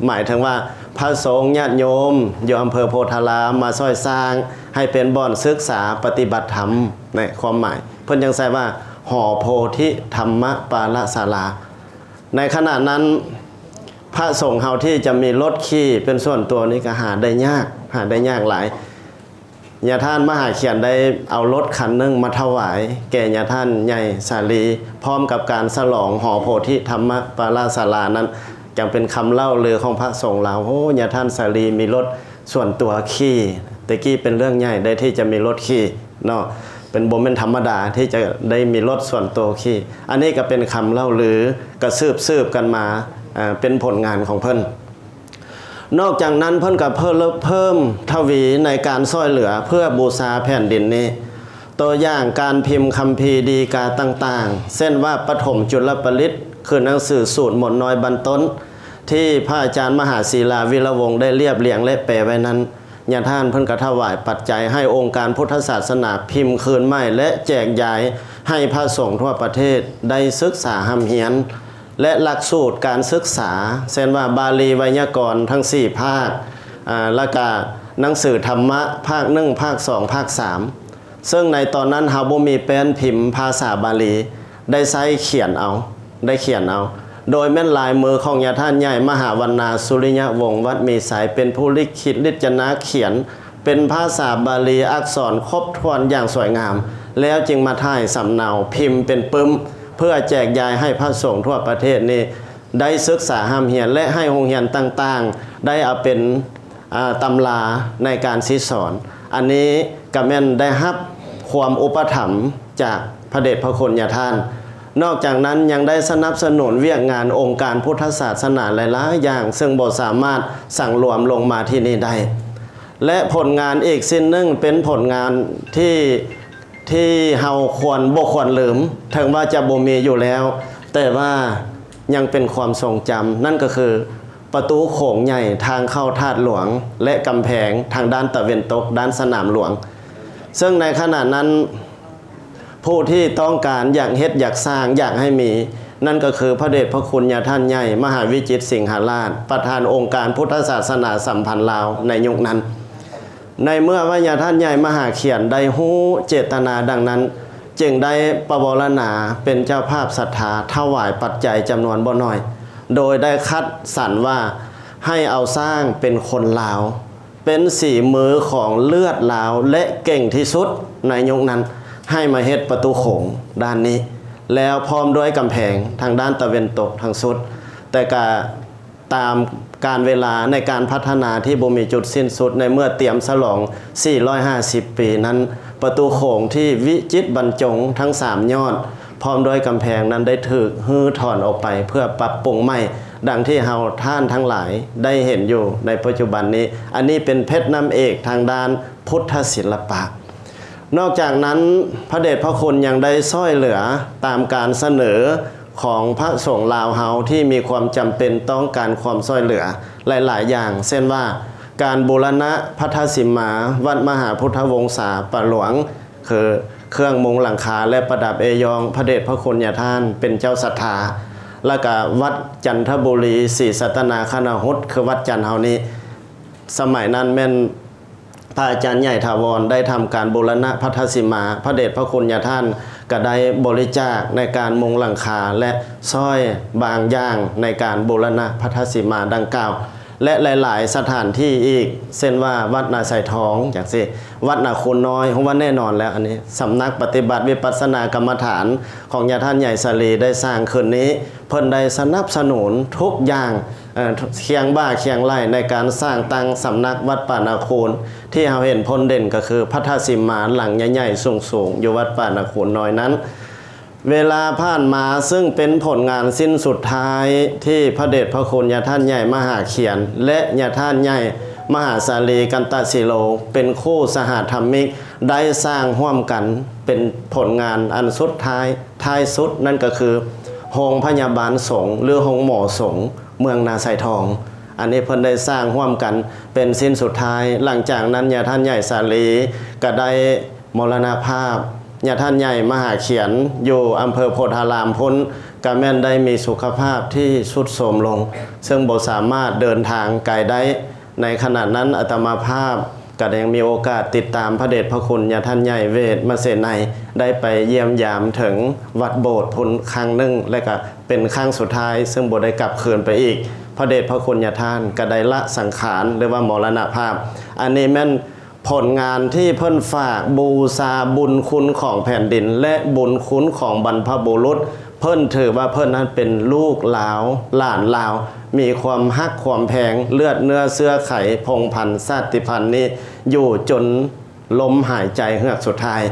ໝາຍເຖິງວ່າພະສົງຍາດໂຍມຢູ່ອຳເພີໂພທາລາມມາຊ່ອຍສ້າງໃຫ້ເປັນບ່ອນສຶກສາປະຕິບັດທຳ ໃນຄວາມໝາຍ ເພິ່ນຈັ່ງໃສ່ວ່າ ຫໍໂພທິທຳມະປາລະສາລາ. ໃນຂະນະນັ້ນ ພະສົງເຮົາທີ່ຈະມີລົດຂີ່ເປັນສ່ວນຕົວນີ້ກໍຫາໄດ້ຍາກ ຫາໄດ້ຍາກຫຼາຍ. ຍາທ່ານມະຫາຂຽນໄດ້ເອົາລົດຄັນໜຶ່ງມາຖວາຍແກ່ຍາທ່ານໃຫຍ່ສາລີ ພ້ອມກັບການສະຫຼອງຫໍໂພທິທຳມະປາລະສາລານັ້ນ ຈັ່ງເປັນຄຳເລົ່າລືຂອງພະສົງລາວ ໂອ້ ຍາທ່ານສາລີມີລົດສ່ວນຕົວຂີ່. ແຕ່ກີ້ເປັນເລື່ອງໃຫຍ່ໄດ໋ທີ່ຈະມີລົດຂີ່ເນາະ, ເປັນ ບໍ່ແມ່ນທຳມະດາທີ່ຈະໄດ້ມີລົດສ່ວນໂຕຂີ່. ອັນນີ້ກໍເປັນຄຳເລົ່າລື ກໍສືບໆກັນມາ ເປັນຜົນງານຂອງເພິ່ນ. ນອກຈາກນັ້ນເພິ່ນກໍເພີ່ມ ເພີ່ມທະວີໃນການຊ່ອຍເຫຼືອເພື່ອບູຊາແຜ່ນດິນນີ້. ຕົວຢ່າງການພິມຄຳພີດີກາຕ່າງໆ ເຊັ່ນວ່າປະຖົມຈຸລະປະລິດ ຄືໜັງສືສູດມົນນ້ອຍບັນຕົ້ນ ທີ່ພະອາຈານມະຫາສີລາວິລະວົງໄດ້ລຽບລຽງ ແລະ ແປໄວ້ນັ້ນ, ຍາທ່ານເພິ່ນກໍຖວາຍປັດໄຈໃຫ້ອົງການພຸດທະສາສະໜາພິມຄືນໃໝ່ ແລະ ແຈກຢາຍໃຫ້ພະສົງທົ່ວປະເທດໄດ້ສຶກສາຮ່ຳຮຽນ ແລະ ຫຼັກສູດການສຶກສາ ເຊັ່ນວ່າ ບາລີໄວຍາກອນທັງສີ່ພາກ, ອາ ແລ້ວກະໜັງສືທຳມະພາກໜຶ່ງ ພາກສອງ ພາກສາມ ເຊິ່ງໃນຕອນນັ້ນເຮົາບໍ່ມີແປ້ນພິມພາສາບາລີ ໄດ້ໃຊ້ຂຽນເອົາ ໄດ້ຂຽນເອົາ ໂດຍແມ່ນລາຍມືຂອງຍາທ່ານໃຫຍ່ມະຫາວັນນາ ສຸລິຍະວົງ ວັດມີໄຊ ເປັນຜູ້ລິຂິດລິດຈະນາຂຽນ ເປັນພາສາບາລີອັກສອນຄົບຖ້ວນຢ່າງສວຍງາມ ແລ້ວຈຶ່ງມາຖ່າຍສຳເນົາພິມເປັນປຶ້ມ ເພື່ອແຈກຢາຍໃຫ້ພະສົງທົ່ວປະເທດນີ້ໄດ້ສຶກສາຮ່ຳຮຽນ ແລະ ໃຫ້ໂຮງຮຽນຕ່າງໆໄດ້ເອົາເປັນ ອາ ຕຳລາໃນການສິດສອນ. ອັນນີ້ກໍແມ່ນໄດ້ຮັບຄວາມອຸປະຖຳຈາກພະເດດພະຄຸນຍາທ່ານ. ນອກຈາກນັ້ນຍັງໄດ້ສະໜັບສະໜູນວຽກງານອົງການພຸດທະສາສະໜາຫຼາຍໆຢ່າງ ເຊິ່ງບໍ່ສາມາດສັງລວມລົງມາທີ່ນີ້ໄດ້. ແລະ ຜົນງານອີກສິ່ງໜຶ່ງເປັນຜົນງານທີ່ ທີ່ເຮົາຄວນ ບໍ່ຄວນລືມ, ເຖິງວ່າຈະບໍ່ມີຢູ່ແລ້ວ, ແຕ່ວ່າຍັງເປັນຄວາມຊົງຈຳ, ນັ້ນກໍຄືປະຕູໂຂງໃຫຍ່ທາງເຂົ້າທາດຫຼວງ ແລະ ກຳແພງທາງດ້ານຕາເວັນຕົກ ດ້ານສະໜາມຫຼວງ. ເຊິ່ງໃນຂະນະນັ້ນ ຜູ້ທີ່ຕ້ອງການຢາກເຮັດຢາກສ້າງ ຢາກໃຫ້ມີ ນັ້ນກໍຄືພະເດດພະຄຸນຍາທ່ານໃຫຍ່ມະຫາວິຈິດສິງຫະລາດ ປະທານອົງການພຸດທະສາສະໜາສຳພັນລາວໃນຍຸກນັ້ນ. ໃນເມື່ອວ່າຍາທ່ານໃຫຍ່ມະຫາຂຽນໄດ້ຮູ້ເຈດຕະນາດັ່ງນັ້ນ, ຈຶ່ງໄດ້ປະວາລະນາເປັນເຈົ້າພາບສັດທາ ຖວາຍປັດໄຈຈຳນວນບໍ່ໜ້ອຍ, ໂດຍໄດ້ຄັດສັນວ່າໃຫ້ເອົາຊ້າງເປັນຄົນລາວ, ເປັນສີມືຂອງເລືອດລາວ ແລະ ເກັ່ງທີ່ສຸດໃນຍຸກນັ້ນ ໃຫ້ມາເຮັດປະຕູໂຂງດ້ານນີ້ ແລ້ວພ້ອມດ້ວຍກຳແພງທາງດ້ານຕາເວັນຕົກທັງສຸດ. ແຕ່ກະ ຕາມການເວລາໃນການພັດທະນາທີ່ບໍ່ມີຈຸດສິ້ນສຸດ, ໃນເມື່ອຕຽມສະຫຼອງສີ່ຮ້ອຍຫ້າສິບປີນັ້ນ, ປະຕູໂຂງທີ່ວິຈິດບັນຈົງທັງສາມຍອດ ພ້ອມດ້ວຍກຳແພງນັ້ນໄດ້ຖືກຮື້ຖອນອອກໄປເພື່ອປັບປຸງໃໝ່, ດັ່ງທີ່ເຮົາທ່ານທັງຫຼາຍໄດ້ເຫັນຢູ່ໃນປັດຈຸບັນນີ້. ອັນນີ້ເປັນເພັດນ້ຳເອກທາງດ້ານພຸດທະສິລະປະ. ນອກຈາກນັ້ນ, ພະເດດພະຄຸນຍັງໄດ້ຊ່ອຍເຫຼືອຕາມການສະເໜີຂອງພະສົງລາວເຮົາທີ່ມີຄວາມຈຳເປັນຕ້ອງການຄວາມຊ່ອຍເຫຼືອຫຼາຍໆຢ່າງ, ເຊັ່ນວ່າ ການບູລະນະພັດທະສິມາວັດມະຫາພຸດທະວົງສາປາຫຼວງ, ຄືເຄື່ອງມຸງຫຼັງຄາ ແລະ ປະດັບເອຢອງພະເດດພະຄຸນຍາທ່ານເປັນເຈົ້າສັດທາ, ແລ້ວກະວັດຈັນທະບູລີສີສັດຕະນາຄະນະຫຸດ ຄືວັດຈັນເຮົານີ້, ສະໄໝນັ້ນແມ່ນ ພະອາຈານໃຫຍ່ຖາວອນໄດ້ທຳການບູລະນະພັດທະສິມາ, ພະເດດພະຄຸນຍາທ່ານກະໄດ້ບໍລິຈາກໃນການມຸງຫຼັງຄາ ແລະ ຊ່ອຍບາງຢ່າງໃນການບູລະນະພັດທະສິມາດັ່ງກ່າວ ແລະ ຫຼາຍໆສະຖານທີ່ອີກ, ເຊັ່ນວ່າ ວັດນາຊາຍທອງ ຈັ່ງຊີ້, ວັດນາຄູນນ້ອຍ, ຮູ້ວ່າແນ່ນອນແລ້ວ ອັນນີ້ສຳນັກປະຕິບັດວິປັດສະນາກຳມະຖານຂອງຍາທ່ານໃຫຍ່ສາລີໄດ້ສ້າງຂຶ້ນນີ້, ເພິ່ນໄດ້ສະໜັບສະໜູນທຸກຢ່າງ ເອີ ຄຽງບ່າຄຽງໄຫຼ່ໃນການສ້າງຕັ້ງສຳນັກວັດປ່ານາຄູນ ທີ່ເຮົາເຫັນພົ້ນເດັ່ນກໍຄືພັດທະສິມາຫຼັງໃຫຍ່ໆສູງໆ ຢູ່ວັດປ່ານາຄູນນ້ອຍນັ້ນ. ເວລາຜ່ານມາເຊິ່ງເປັນຜົນງານຊິ້ນສຸດທ້າຍທີ່ພະເດດພະຄຸນຍາທ່ານໃຫຍ່ມະຫາຂຽນ ແລະ ຍາທ່ານໃຫຍ່ມະຫາສາລີກັນຕະສີໂລ ເປັນຄູ່ສະຫະທຳມິກ ໄດ້ສ້າງຮ່ວມກັນເປັນຜົນງານອັນສຸດທ້າຍ ທ້າຍສຸດນັ້ນກໍຄືໂຮງພະຍາບານສົງ ຫຼື ໂຮງໝໍສົງ ເມືອງນາຊາຍທອງ. ອັນນີ້ເພິ່ນໄດ້ສ້າງຮ່ວມກັນເປັນຊິ້ນສຸດທ້າຍ. ຫຼັງຈາກນັ້ນຍາທ່ານໃຫຍ່ສາລີກໍໄດ້ມໍລະນະພາບ, ຍາທ່ານໃຫຍ່ມະຫາຂຽນຢູ່ອຳເພີໂພທາລາມພຸ້ນ ກໍແມ່ນໄດ້ມີສຸຂະພາບທີ່ຊຸດໂຊມລົງ, ເຊິ່ງບໍ່ສາມາດເດີນທາງໄກໄດ້. ໃນຂະນະນັ້ນອາດຕະມາພາບກໍໄດ້ມີໂອກາດຕິດຕາມພະເດດພະຄຸນຍາທ່ານໃຫຍ່ເວດມະເສໄນ ໄດ້ໄປຢ້ຽມຢາມເຖິງວັດໂບດພຸ້ນຄັ້ງໜຶ່ງ ແລະ ກະເປັນຄັ້ງສຸດທ້າຍ ເຊິ່ງບໍ່ໄດ້ກັບຄືນໄປອີກ. ພະເດດພະຄຸນຍາທ່ານກະໄດ້ລະສັງຂານ ຫຼືວ່າມໍລະນະພາບ. ອັນນີ້ແມ່ນຜົນງານທີ່ເພິ່ນຝາກບູຊາບຸນຄຸນຂອງແຜ່ນດິນ ແລະ ບຸນຄຸນຂອງບັນພະບຸລຸດ ເພິ່ນຖືວ່າເພິ່ນນັ້ນເປັນລູກລາວ ຫຼານລາວ ມີຄວາມຮັກຄວາມແພງ ເລືອດເນື້ອເຊື້ອໄຂ ພົງພັນຊາດຕິພັນນີ້ຢູ່ຈົນລົມຫາຍໃຈເຮືອກສຸດທ້າຍ.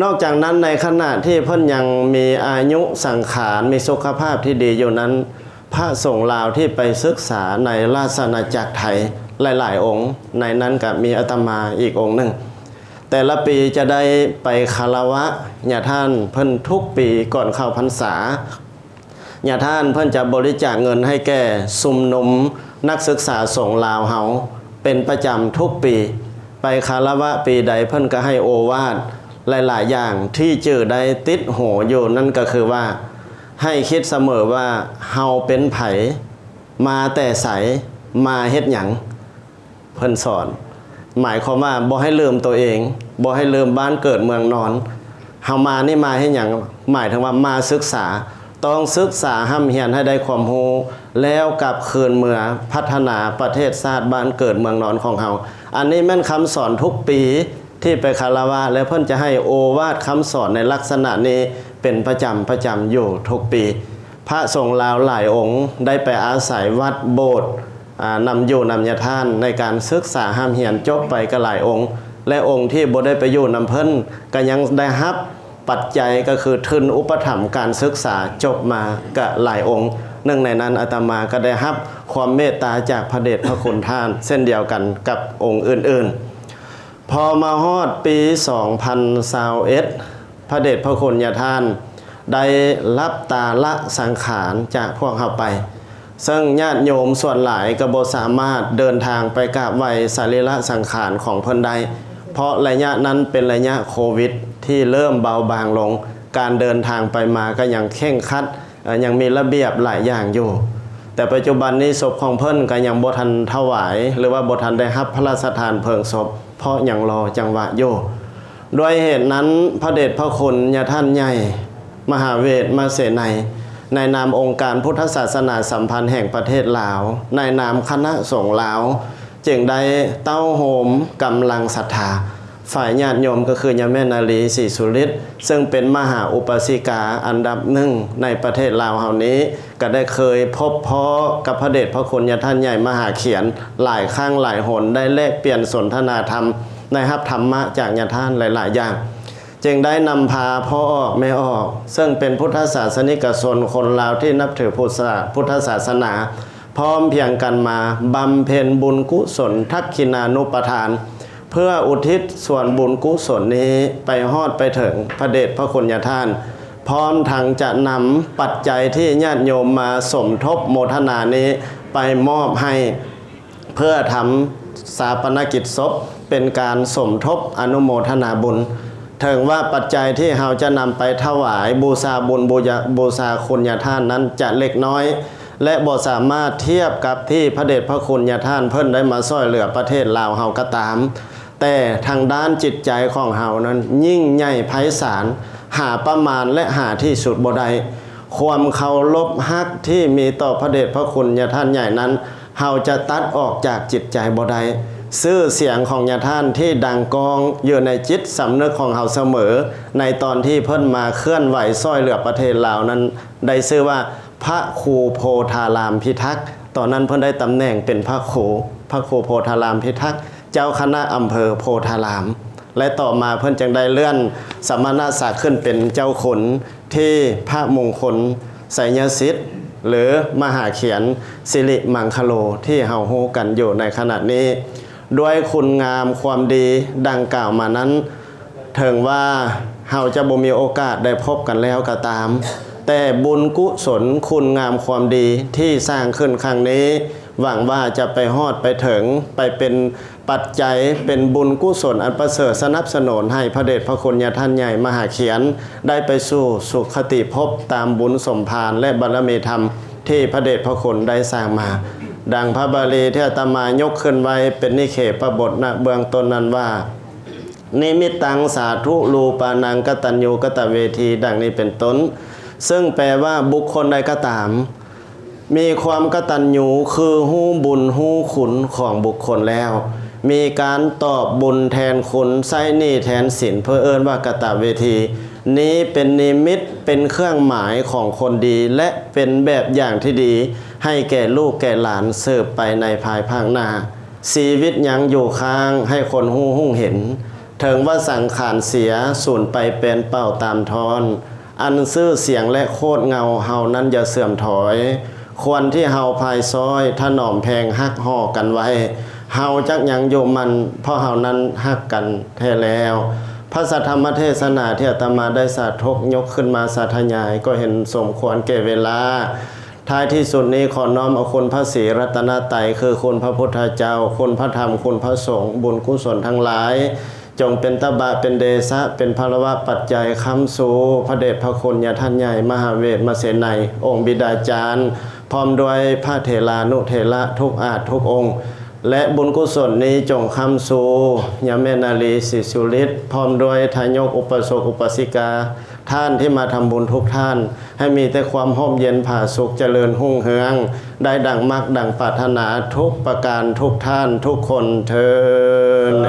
ນອກຈາກນັ້ນ ໃນຂະນະທີ່ເພິ່ນຍັງມີອາຍຸສັງຂານ ມີສຸຂະພາບທີ່ດີຢູ່ນັ້ນ ພະສົງລາວທີ່ໄປສຶກສາໃນລາຊະອານາຈັກໄທຫຼາຍໆອົງ ໃນນັ້ນກະມີອາດຕະມາອີກອົງໜຶ່ງ ແຕ່ລະປີຈະໄດ້ໄປຄາລະວະຍາທ່ານເພິ່ນທຸກປີກ່ອນເຂົ້າພັນສາ. ຍາທ່ານເພິ່ນຈະບໍລິຈາກເງິນໃຫ້ແກ່ຊຸມນຸມນັກສຶກສາສົງລາວເຮົາເປັນປະຈຳທຸກປີ. ໄປຄາລະວະປີໃດເພິ່ນກະໃຫ້ໂອວາດຫຼາຍໆຢ່າງ ທີ່ຈື່ໄດ້ຕິດຫູຢູ່ນັ້ນກະຄືວ່າ ໃຫ້ຄິດສະເໝີວ່າເຮົາເປັນໃຜ ມາແຕ່ໃສ ມາເຮັດຫຍັງ ເພິ່ນສອນ ໝາຍຄວາມວ່າບໍ່ໃຫ້ລືມໂຕເອງ ບໍ່ໃຫ້ລືມບ້ານເກີດເມືອງນອນ. ເຮົາມານີ້ມາເຮັດຫຍັງ? ໝາຍເຖິງວ່າມາສຶກສາ ຕ້ອງສຶກສາຮ່ຳຮຽນໃຫ້ໄດ້ຄວາມຮູ້ ແລ້ວກັບຄືນເມືອພັດທະນາປະເທດຊາດບ້ານເກີດເມືອງນອນຂອງເຮົາ. ອັນນີ້ແມ່ນຄຳສອນທຸກປີທີ່ໄປຄາລະວະ ແລະ ເພິ່ນຈະໃຫ້ໂອວາດຄຳສອນໃນລັກສະນະນີ້ເປັນປະຈຳ ປະຈຳຢູ່ທຸກປີ. ພະສົງລາວຫຼາຍອົງໄດ້ໄປອາໄສວັດໂບດ ອາ ນຳຢູ່ນຳຍາທ່ານໃນການສຶກສາຮ່ຳຮຽນ ຈົບໄປກະຫຼາຍອົງ ແລະ ອົງທີ່ບໍ່ໄດ້ໄປຢູ່ນຳເພິ່ນ ກະຍັງໄດ້ຮັບປັດໄຈ ກະຄືທຶນອຸປະຖຳການສຶກສາຈົບມາກະຫຼາຍອົງ. ໜຶ່ງໃນນັ້ນອາດຕະມາກະໄດ້ຮັບຄວາມເມດຕາຈາກພະເດດພະຄຸນທ່ານເຊັ່ນດຽວກັນກັບອົງອື່ນໆ. ພໍມາຮອດປີສອງພັນຊາວເອັດ ພະເດດພະຄຸນຍາທ່ານໄດ້ລັບຕາລະສັງຂານຈາກພວກເຮົາໄປ ເຊິ່ງຍາດໂຍມສ່ວນຫຼາຍກະບໍ່ສາມາດເດີນທາງໄປກາບໄຫວ້ສະລີລະສັງຂານຂອງເພິ່ນໄດ້ ເພາະໄລຍະນັ້ນເປັນໄລຍະໂຄວິດທີ່ເລີ່ມເບົາບາງລົງ ການເດີນທາງໄປມາກະຍັງເຄັ່ງຄັດ ເອີ ຍັງມີລະບຽບຫຼາຍຢ່າງຢູ່. ແຕ່ປັດຈຸບັນນີ້ສົບຂອງເພິ່ນກະຍັງບໍ່ທັນຖວາຍ ຫຼືວ່າບໍ່ທັນໄດ້ຮັບພະລາຊະທານເພີງສົບ ເພາະຍັງລໍຈັງຫວະຢູ່. ດ້ວຍເຫດນັ້ນ ພະເດດພະຄຸນຍາທ່ານໃຫຍ່ ມະຫາເວດມະເສໄນ ໃນນາມອົງການພຸດທະສາສະໜາສຳພັນແຫ່ງປະເທດລາວ ໃນນາມຄະນະສົງລາວ ຈຶ່ງໄດ້ເຕົ້າໂຮມກຳລັງສັດທາ ຝ່າຍຍາດໂຍມກະຄືຍາແມ່ນາລີ ສີສຸລິດ ເຊິ່ງເປັນມະຫາອຸປາສິກາອັນດັບໜຶ່ງໃນປະເທດລາວເຮົານີ້ ກະໄດ້ເຄີຍພົບພໍ້ກັບພະເດດພະຄຸນຍາທ່ານໃຫຍ່ມະຫາຂຽນຫຼາຍຄັ້ງຫຼາຍຫົນ ໄດ້ແລກປ່ຽນສົນທະນາທຳ ໄດ້ຮັບທຳມະຈາກຍາທ່ານຫຼາຍໆຢ່າງ ຈຶ່ງໄດ້ນຳພາພໍ່ອອກແມ່ອອກ ເຊິ່ງເປັນພຸດທະສາສະນິກະຊົນຄົນລາວທີ່ນັບຖືພຸດສາ ພຸດທະສາສະໜາ ພ້ອມພຽງກັນມາບຳເພັນບຸນກຸສົນທັກຂິນານຸປະທານ ເພື່ອອຸທິດສ່ວນບຸນກຸສົນນີ້ໄປຮອດໄປເຖິງພະເດດພະຄຸນຍາທ່ານ ພ້ອມທັງຈະນຳປັດໄຈທີ່ຍາດໂຍມມາສົມທົບໂມທະນານີ້ໄປມອບໃຫ້ ເພື່ອທຳຊາປະນະກິດສົບ ເປັນການສົມທົບອະນຸໂມທະນາບຸນ. ເຖິງວ່າປັດໄຈທີ່ເຮົາຈະນຳໄປຖວາຍບູຊາບຸນ ບູຍາ ບູຊາຄຸນຍາທ່ານນັ້ນຈະເລັກນ້ອຍ ແລະ ບໍ່ສາມາດທຽບກັບທີ່ພະເດດພະຄຸນຍາທ່ານເພິ່ນໄດ້ມາຊ່ອຍເຫຼືອປະເທດລາວເຮົາກະຕາມ, ແຕ່ທາງດ້ານຈິດໃຈຂອງເຮົານັ້ນຍິ່ງໃຫຍ່ໄພສານ ຫາປະມານ ແລະ ຫາທີ່ສຸດບໍ່ໄດ້. ຄວາມເຄົາລົບຮັກທີ່ມີຕໍ່ພະເດດພະຄຸນຍາທ່ານໃຫຍ່ນັ້ນ ເຮົາຈະຕັດອອກຈາກຈິດໃຈບໍ່ໄດ້. ຊື່ສຽງຂອງຍາທ່ານທີ່ດັງກ້ອງຢູ່ໃນຈິດສຳນຶກຂອງເຮົາສະເໝີ ໃນຕອນທີ່ເພິ່ນມາເຄື່ອນໄຫວຊ່ອຍເຫຼືອປະເທດລາວນັ້ນ ໄດ້ຊື່ວ່າ ພະຄູໂພທາລາມພິທັກ. ຕອນນັ້ນເພິ່ນໄດ້ຕຳແໜ່ງເປັນພະຄູ ພະຄູໂພທາລາມພິທັກ ເຈົ້າຄະນະອຳເພີໂພທາລາມ ແລະ ຕໍ່ມາເພິ່ນຈຶ່ງໄດ້ເລື່ອນສະມະນະສັກຂຶ້ນເປັນເຈົ້າຄຸນ ທີ່ພະມຸງຄຸນໄຊຍະສິດ ຫຼື ມະຫາຂຽນສິລິມັງຄະໂລ ທີ່ເຮົາຮູ້ກັນຢູ່ໃນຂະນະນີ້. ດ້ວຍຄຸນງາມຄວາມດີດັ່ງກ່າວມານັ້ນ ເຖິງວ່າເຮົາຈະບໍ່ມີໂອກາດໄດ້ພົບກັນແລ້ວກໍຕາມ, ແຕ່ບຸນກຸສົນຄຸນງາມຄວາມດີທີ່ສ້າງຂຶ້ນຄັ້ງນີ້ ຫວັງວ່າຈະໄປຮອດໄປເຖິງ ໄປເປັນປັດໄຈ ເປັນບຸນກຸສົນອັນປະເສີດ ສະໜັບສະໜູນໃຫ້ພະເດດພະຄຸນຍາທ່ານໃຫຍ່ມະຫາຂຽນ ໄດ້ໄປສູ່ສຸຄະຕິພົບຕາມບຸນສົມພານ ແລະ ບາລະມີທຳທີ່ພະເດດພະຄຸນໄດ້ສ້າງມາ. ດັ່ງພະບາລີທີ່ອາດຕະມາຍົກຂຶ້ນໄວ້ເປັນນິເຂປະບົດນະເບື້ອງຕົ້ນນັ້ນວ່າ ນິມິດຕັງສາທຸລູປານັງກະຕັນຍູກະຕະເວທີ ດັ່ງນີ້ເປັນຕົ້ນ, ເຊິ່ງແປວ່າບຸກຄົນໃດກໍຕາມ ມີຄວາມກະຕັນຍູ ຄືຮູ້ບຸນຮູ້ຄຸນຂອງບຸກຄົນແລ້ວ ມີການຕອບບຸນແທນຄຸນ ໃຊ້ໜີ້ແທນສິນ ເພິ່ນເອີ້ນວ່າກະຕະເວທີ. ນີ້ເປັນນິມິດ ເປັນເຄື່ອງໝາຍຂອງຄົນດີ ແລະ ເປັນແບບຢ່າງທີ່ດີ ໃຫ້ແກ່ລູກແກ່ຫຼານສືບໄປໃນພາຍພາກໜ້າ. ຊີວິດຍັງຢູ່ຄ້າງໃຫ້ຄົນຮູ້ຮຸ່ງເຫັນ, ເຖິງວ່າສັງຂານເສຍ ສູນໄປເປັນເປົ່າຕາມທ່ອນ. ອັນຊື່ສຽງ ແລະ ໂຄດເງົາເຮົານັ້ນຢ່າເສື່ອມຖອຍ, ຄວນທີ່ເຮົາພາຍຊ້ອຍ ຖະໜອມແພງຮັກຫໍ່ກັນໄວ້, ເຮົາຈັກຍັງຢູ່ໝັ້ນ ເພາະເຮົານັ້ນຮັກກັນແທ້ແລ້ວ. ພະສັດທຳມະເທສະໜາທີ່ອາດຕະມາໄດ້ສາທົກຍົກຂຶ້ນມາສາທະຍາຍ ກໍເຫັນສົມຄວນແກ່ເວລາ. ທ້າຍທີ່ສຸດນີ້ ຂໍນ້ອມເອົາຄຸນພະສີລັດຕະນະໄຕ ຄືຄຸນພະພຸດທະເຈົ້າ, ຄຸນພະທຳ, ຄຸນພະສົງ, ບຸນກຸສົນທັງຫຼາຍ ຈົ່ງເປັນຕະບະ ເປັນເດຊະ ເປັນພະລະວະປັດໄຈ ຄ້ຳຊູພະເດດພະຄຸນຍາທ່ານໃຫຍ່ ມະຫາເວດມະເສໄນ ອົງບິດາຈານ ພ້ອມດ້ວຍພະເຖລານຸເຖລະທຸກອາດທຸກອົງ ແລະ ບຸນກຸສົນນີ້ຈົ່ງຄ້ຳຊູຍາແມ່ນາລີ ສີສຸລິດ ພ້ອມດ້ວຍທາຍົກອຸປະສົກອຸປາສິກາ ທ່ານທີ່ມາທຳບຸນທຸກທ່ານ ໃຫ້ມີແຕ່ຄວາມຮົ່ມເຢັນຜາສຸກ ຈະເລີນຮຸ່ງເຮືອງ ໄດ້ດັ່ງມັກດັ່ງປາດຖະໜາທຸກປະການ ທຸກທ່ານທຸກຄົນເທີ້ນ.